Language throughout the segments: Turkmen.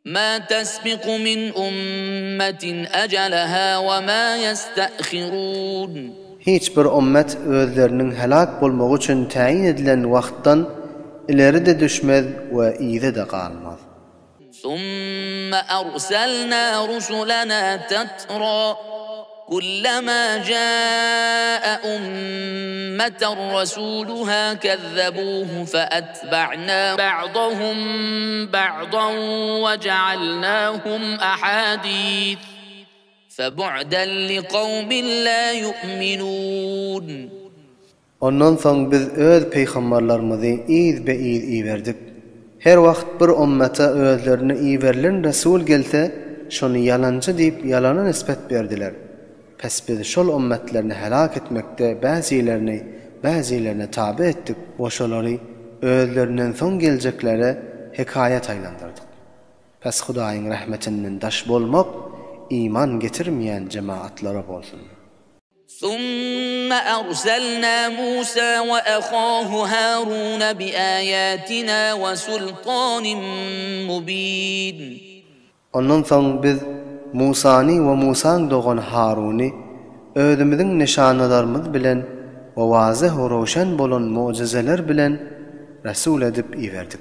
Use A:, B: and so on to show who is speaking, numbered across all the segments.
A: Ma tesbiku min ummetin ejeleha we ma yeste'hirun.
B: Hiç bir ummet özleriniň helak bolmagy üçin täýin edilen wagtdan ileri-de düşmez we yza-da galmaz.
A: Summa arsalna rusulana tatra, kullama jaa ummeten rasuluha kezzebuhu feetba'na ba'dahum ba'dan we ja'alnahum ahadith, febu'den liqawmin la yu'minun.
B: Ondan soň biz öz pygambarlarymyzy yzbe-yz iberdik. Her wagt bir ummata özlerine iberilen resul gelse, şony ýalançy diýip ýalana nisbet berdiler. Pes biz şol ummatlaryny helak etmekde bäzilerini bäzilerine taby etdik we şolary özlerinden soň geljeklere hekaýat aýlandyrdyk. Pes Hudaýyň rehmetinden daş bolmak iman getirmeýän jemaatlara bolsun.
A: Summa arsalna Musa we ahahu Harun bi-aýatina we sultanin mubin.
B: Ondan soň biz Musany we Musaň dogany Haruny özümiziň nyşanalarymyz bilen we wazyh we röwşen bolan mugjyzalar bilen resul edip iberdik.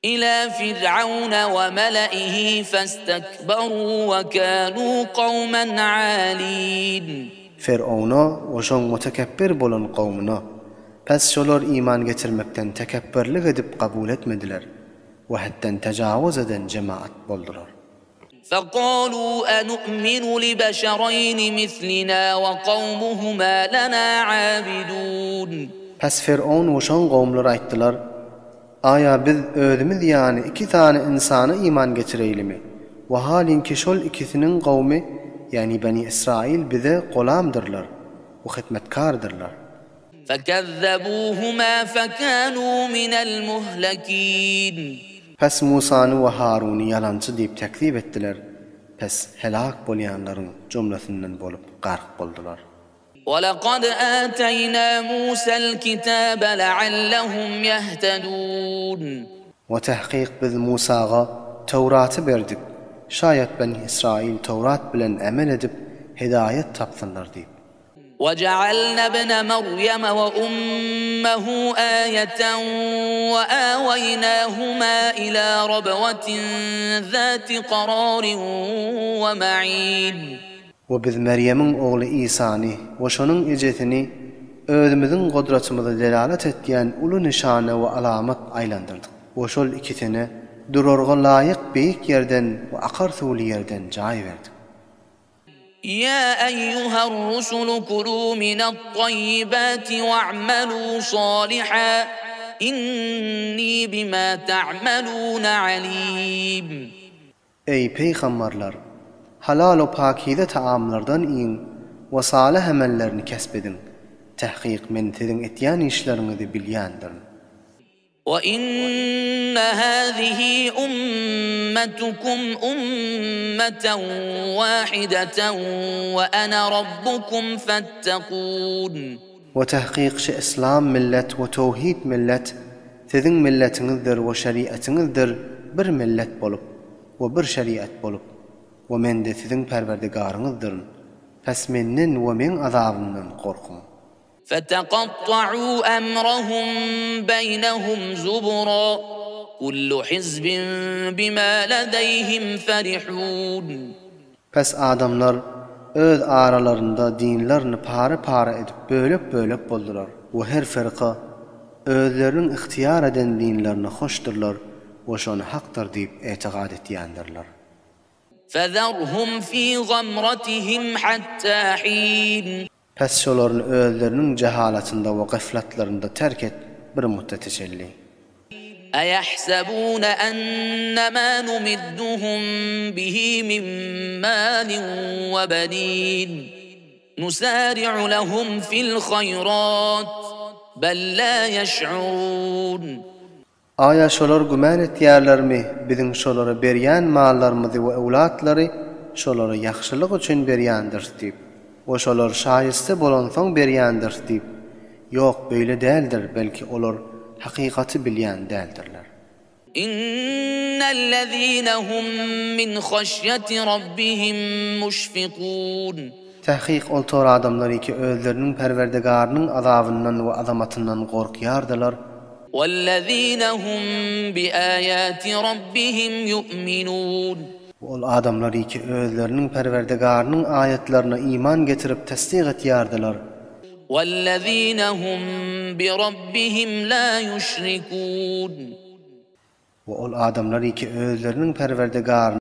A: Ila Fir'auna we mele'ihi festekberu we kanu kawmen alin.
B: Fir'auna we şoň mutekepbir bolan kowmuna. Pes şolar iman getirmekden tekepbirlik edip kabul etmediler we hetden tejawuz eden jemaat boldular.
A: Fekalu enu'minu libeşereyni mislina we kawmuhuma lena abidun.
B: Pes Fir'aun we şoň kowumlary aýtdylar, Aýa biz özümiz ýaly iki sany ynsana iman getireýlimi? We halinki şol ikisiniň kowmy, ýagny Beni Israýyl bize golamdyrlar we hyzmatkardyrlar.
A: Fekezzebuhuma fekanu minel muhlekin.
B: Pes Musany we Haruny ýalançy diýip tekzip etdiler, pes helak bolýanlaryň jumlasyndan bolup gark boldular.
A: Welekad ateýna Musal kitabe leallehum ýehtedun.
B: We tahkyk biz Musaga Töwraty berdik, şaýat Beni Israýyl Töwrat bilen emel edip hidaýat tapsynlar diýip.
A: Wejealna ibne Merýeme we ummehu aýeten we aweýnahuma ila rabwatin zati kararin we ma'in.
B: We biz Merýemiň ogly Isany we şonuň ejesini Özümiziň gudratymyza delalat etýän uly nyşana we alamat aýlandyrdyk we şol ikisine durarga laýyk beýik ýerden we akar suwly ýerden jaý berdik.
A: Ýa eýýuher-rusulu kulu minat-taýýibati wa'malu salihan, inni bima ta'maluna alim.
B: Eý, pygambarlar! Halal we pakize tagamlardan iýiň we salyh emellerini kesp ediň. Tahkyk Men siziň etýän işleriňizi bilýändirin.
A: We inne hazihi ummetukum ummeten wahideten we ene rabbukum fettekun.
B: We tahkyk şu yslam millet we towhid millet siziň milletiňizdir we şeriatyňyzdyr bir millet bolup we bir şeriat bolup we mende siziň perwerdigaryňyzdyryn pes menden we meň azabymdan gorkuň.
A: Fetegatta'u emrahum beýnehum zubura, kullu hizbin bima ledeýhim ferihun.
B: Pes adamlar öz aralarynda dinlerini para-para edip bölek-bölek boldular we her firka özleriniň ygtyýar eden dinlerine hoşdurlar we şony hakdyr diýip etigat etýändirler.
A: Fezerhum fi gamratihim hatta hin.
B: Pes şolaryny özleriniň jehalatynda we gaflatlarynda terk et bir muddete çenli.
A: Eýahsebune ennemâ numidduhum bihi min mâlin we benîn nusâri'u lehum fil haýrât bel lâ ýeş'urûn.
B: Aýa şolar gümän etýärlermi, biziň şolara berýän mallarymyzy we öwlatlary şolara ýagşylyk üçin berýändiris diýip we şolar şaýysta bolansoň berýändiris diýip? Ýok, beýle däldir, belki olar hakykaty bilýän däldirler.
A: Innellezine hum min haşýeti rabbihim muşfikun.
B: Takyk ol tor adamlar ki özleriniň Perwerdigarynyň azabyndan we azamatyndan gorkýardylar.
A: Wellezine hum biaýati rabbihim ýu'minun.
B: We ol adamlar ki özleriniň Perwerdigarynyň aýatlaryna iman getirip tassyk etýärdiler.
A: Wellezine hum birabbihim la ýuşrikun.
B: We ol adamlar ki özleriniň Perwerdigarynyň.